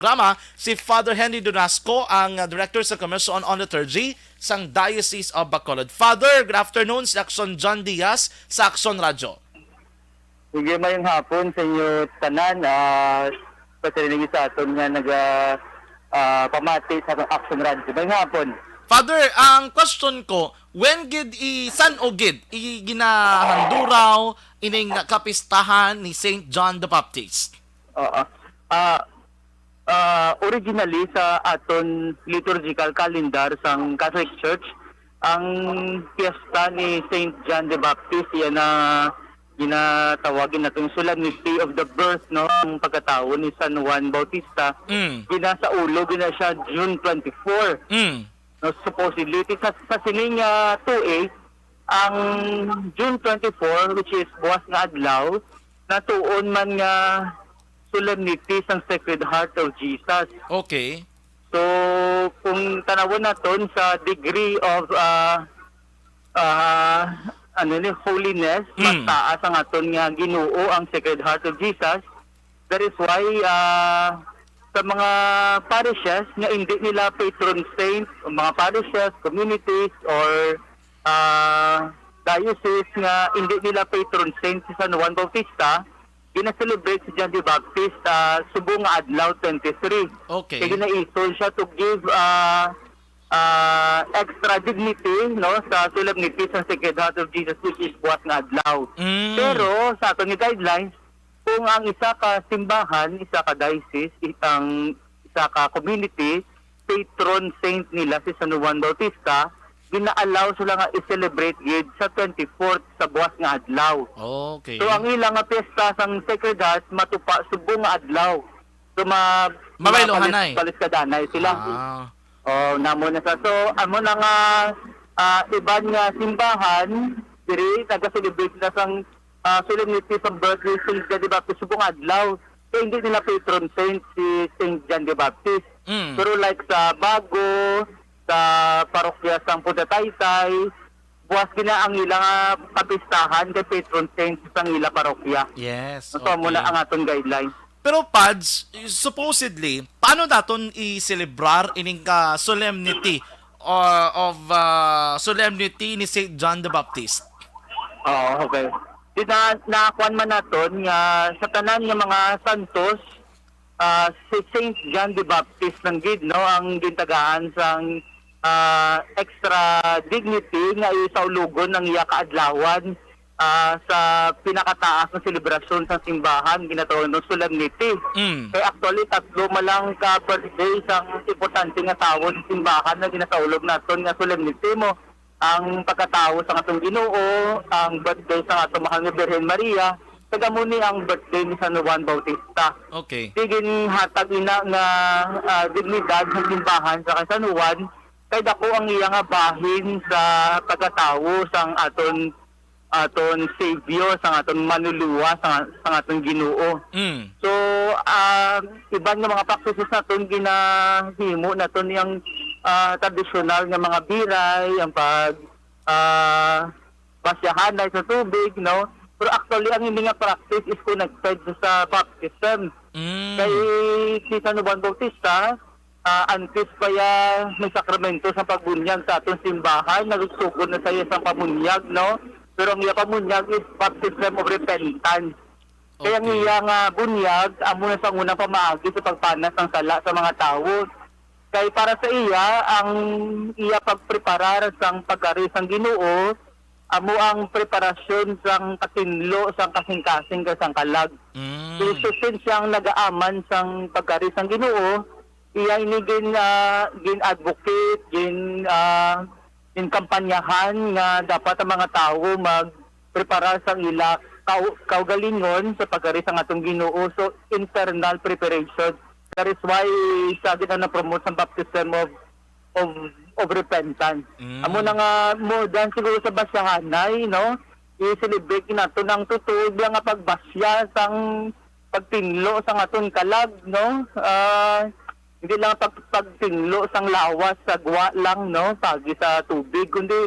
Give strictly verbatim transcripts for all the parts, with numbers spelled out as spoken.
programa, si Father Henry Donasco, ang, ah, Director sa Commission on Liturgy sang Diocese of Bacolod. Father, good afternoon, si Action John Diaz sa Action Radyo. Sige, mayong hapon sa inyo tanan. Ah, especially sa aton nga naga, ah, pamati sa Action Radyo. Mayong hapon. Father, ang question ko, when gid i-, san-o gid i-, ginahanduraw ining kapistahan ni Saint John the Baptist? Oo. Ah, ah, originally, sa aton liturgical calendar sang Catholic Church, ang piyesta ni Saint John the Baptist, iya na ginatawag nato nga Solemnity of the Birth, no, ang pagkatawo ni San Juan Bautista. Mm. Ginasaulo gina siya June twenty-four. Mm. No, supposedly, ti-, sa, sa sining, ah, two A, ang June twenty-four, which is buwas nga adlaw, natuon man nga solemnity sang Sacred Heart of Jesus. Okay. So, kung tanawon naton sa degree of, ah, ah, ano ni, holiness, mas Mm. taas ang aton nga Ginoo, ang Sacred Heart of Jesus. That is why, ah, sa mga parishes nga hindi nila patron saint, o mga parishes, communities, or, ah, diocese nga hindi nila patron saint si San Juan Bautista, gina-celebrate si John the Baptist, ah, subong nga adlaw, twenty-three. Okay. Kaya ginaisol siya to give, ah, ah, extra dignity, no, sa solemnity sa Sacred Heart of Jesus, which is buwas nga adlaw. Mm. Pero sa aton nga guidelines, kung ang isa ka simbahan, isa ka diocese, i-, ang isa ka community, patron saint nila si San Juan Bautista, gina-allow sila nga i-celebrate gid sa twenty-fourth sa buwas nga adlaw. Okay. So, ang ila nga piyesta sang Sacred Heart matupa subong nga adlaw. So, ma-, Mabaylohanay. Mabalis-, baliskadanay sila. Ah. Oh, namo na sa. So, amo na nga, ah, iban nga simbahan, diri, naga-celebrate na sang, ah, solemnity sa birth ni Saint John the Baptist subong adlaw. Kaya hindi nila patron saint si Saint John the Baptist. Mm. Pero like sa Bago, sa parokya sang Punta Taytay, buwas gina ang ila nga kapistahan kay patron saint sang ila parokya. Yes, So, amo na okay. ang aton guidelines. Pero, Pads, supposedly, paano naton i-celebrar ining ka solemnity, uh, of, uh, solemnity ni Saint John the Baptist? Oo, okay. Di na, nakuan man naton nga sa tanan nga mga santos, ah, si Saint John the Baptist lang gid, no, ang gintagaan sang, ah, extra dignity nga isaulogon ang iya kaadlawan, ah, sa pinakataas nga selebrasyon sa simbahan, ginatawag nga solemnity. Mm. Kay actually, tatlo man lang ka birthday sang importante nga tawo sa simbahan nga ginasaulog naton nga solemnity mo. Ang pagkatawo sang aton Ginoo, ang birthday sang aton mahal nga Birhen Maria, kag amo ni ang birthday ni San Juan Bautista. Okay. Di ginhatag ina nga, ah, dignidad sa simbahan sa kay San Juan, kay dako ang iya nga bahin sa pagkatawo sang aton, aton Savior, sang aton Manluluwa, sang, sang aton Ginoo. Mm. So, ah, iban nga mga practices naton ginahimo naton yang, ah, tradisyonal nga mga biray, ang pag, ah, basyahanay sa tubig, no? Pero actually, ang hindi nga practice is connected sa baptism. Mm. Kay si San Juan Bautista, ah, antes pa iya may sakramento sa pagbunyag sa aton simbahan, nagsugod na sa iya sang pamunyag, no? Pero ang iya pamunyag is baptism of repentance. Kaya ang Okay. iya nga bunyag, amo na sang unang pamaagi sa pagpanas sang sala sa mga tawo. Kay para sa iya, ang iya pagpreparar sang pagkari sang Ginoo, amo ang preparasyon sang katinlo, sang kasing-kasing, kag sang kalag. Mm. So, since siya ang nagaaman sang pagkari sang Ginoo, iya ini gin, ah, gin-advocate, gin, ah, ginkampanyahan nga dapat ang mga tawo magpreparar sang ila kau-, kaugalingon sa pagkari sang atong Ginoo. So, internal preparation. That is why siya gid ang na-promote sa baptism of, of, of repentance. Mm. Amo na nga, more than siguro sa basyahanay, no? I-celebrate nato ang tutuod lang nga pagbasya sang pagtinlo sang aton kalag, no? Ah, hindi lang pag-, pagtinlo sang lawas sa gwa lang, no? Pagi sa tubig, kundi,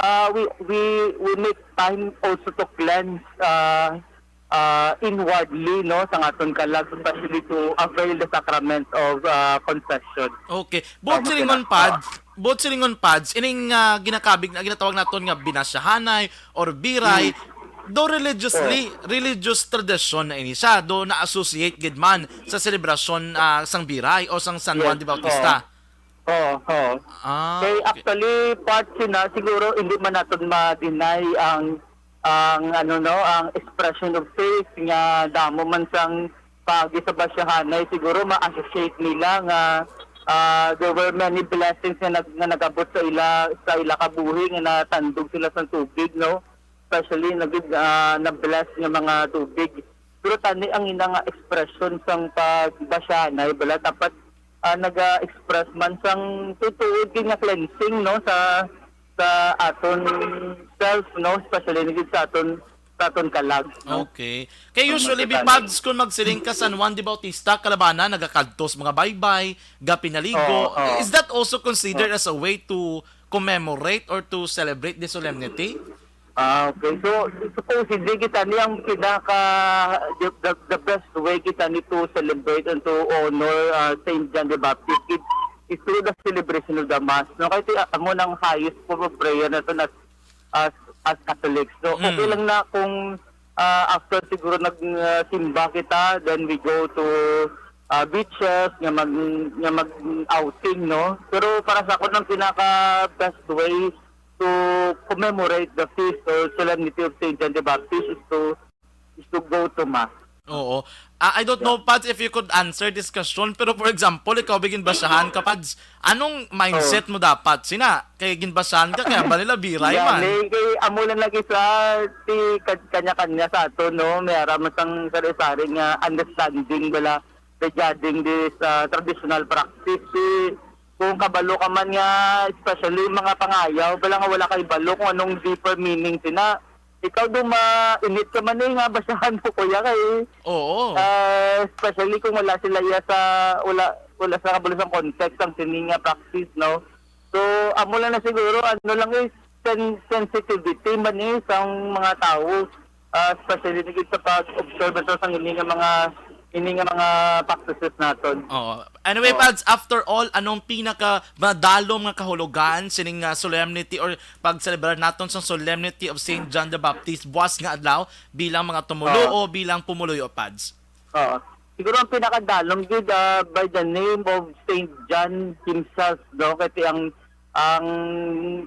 ah, we, we, we make time also to cleanse, ah, ah, inwardly, no, sa aton kalag, especially to avail the sacrament of, ah, confession. Okay. Buot silingon, Pads, buot silingon, Pads, ining, ah, ginakabig na ginatawag naton nga binasyahanay or biray, do religiously, religious tradition na ini siya, do na-associate gid man sa selebrasyon, ah, sang biray o sang San Juan de Bautista. Oo, oo. Ah, Kay okay. Actually, part sina, siguro hindi man naton ma-deny ang, ang ano, no, ang expression of faith nga damo man sang pagi sa basyahanay, siguro ma-associate nila nga, ah, there were many blessings nga nag-, nga nagabot sa ila, sa ila kabuhi nga natandog sila sa tubig, no? Especially nag-, ah, na-bless nga mga tubig. Pero tani ang ina nga expression sang pagbasyahanay, bala dapat, ah, naga-express man sang tutuod gid nga cleansing, no, sa, sa aton self, no, especially na gid sa aton, sa aton kalag, no? Okay. Kay usually, Pads, kung magsiling ka San Juan de Bautista, kalabana nagakadtos mga baybay, gapinaligo. Oo, oo. Is that also considered as a way to commemorate or to celebrate the solemnity? Ah, okay. So, supposedly, kita ni ang pinaka, the, the, the best way kita ni to celebrate and to honor, ah, Saint John the Baptist is, is through the celebration of the Mass. No? Kaya ti-, amo nang highest form of prayer naton as, as, as Catholics. So, okay lang na kung, ah, after siguro nag, ah, simba kita, then we go to, ah, beaches, nga mag, nga mag-outing, no? Pero para sa ako, ang pinaka best way to commemorate the feast or solemnity of Saint John the Baptist is to, is to go to Mass. Oo. Ah, I don't know, Pads, if you could answer this question, pero for example, ikaw, ginbasyahan ka, Pads. Anong mindset mo dapat? Sina, kay ginbasyahan ka, kaya ba nila biray man? Gani, kay amo lang lagi sa ti-, kan-, kanya-kanya sa ato, no? May ara man sang sari-sari nga understanding bala regarding this, ah, traditional practice. Ti, kung kabalo ka man nga, especially mga pangayaw, bala nga wala kay balo kung anong deeper meaning sina. Ikaw, do mainit ka man, eh, nga basahan mo, kuya, kay, Oo. ah, especially kung wala sila iya sa, wala, wala sa kabalo sang context ang sini nga practice, no? So, amo lang na siguro, ano lang, eh, sen-, sensitivity man, eh, sang mga tawo, ah, especially na gid sa pag-observe nato sang ini nga mga, ini nga mga practices naton. Oo. Anyway, Oo. Pads, after all, anong pinaka madalom nga kahulugan sining, ah, solemnity or pagselebrar naton sa Solemnity of Saint John the Baptist buwas nga adlaw bilang mga tumuluo, Oo. bilang pumuluyo, Pads? Oo. Siguro ang pinakadalom gid, ah, by the name of Saint John himself, no? Kay ang, ang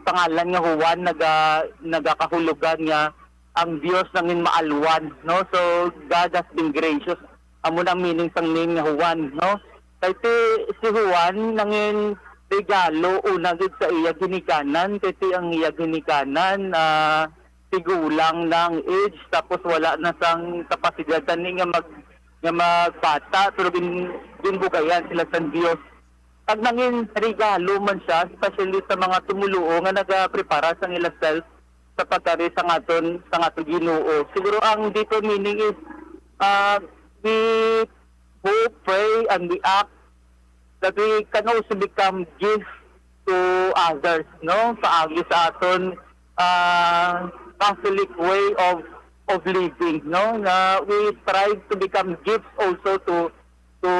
pangalan nga Juan naga-, nagakahulugan nga ang Dios nangin maalwan, no? So, God has been gracious. Amo na ang meaning sang name nga Juan, no? Kay ti, si Juan nangin regalo una gid sa iya ginikanan, kay ti ang iya ginikanan, ah, tigulang na ang age, tapos wala na sang kapasidad tani nga mag-, nga magbata, pero gin-, ginbugayan sila sang Dios. Kag nangin regalo man siya, especially sa mga tumuluo nga nagaprepara sang ila self sa pagkari sang aton, sang aton Ginoo. Siguro ang deeper meaning is, ah, we hope, pray, and we act that we can also become gift to others, no? Paagi sa aton, ah, Catholic way of, of living, no? Na we strive to become gifts also to, to,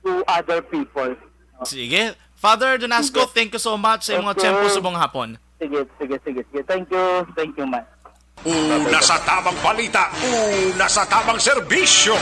to other people. Sige. Father Donasco, Sige. thank you so much sa imong Of tiyempo course. subong hapon. Sige, sige, sige, sige. Thank you. Thank you, man. Una sa tamang balita, una sa tamang serbisyo.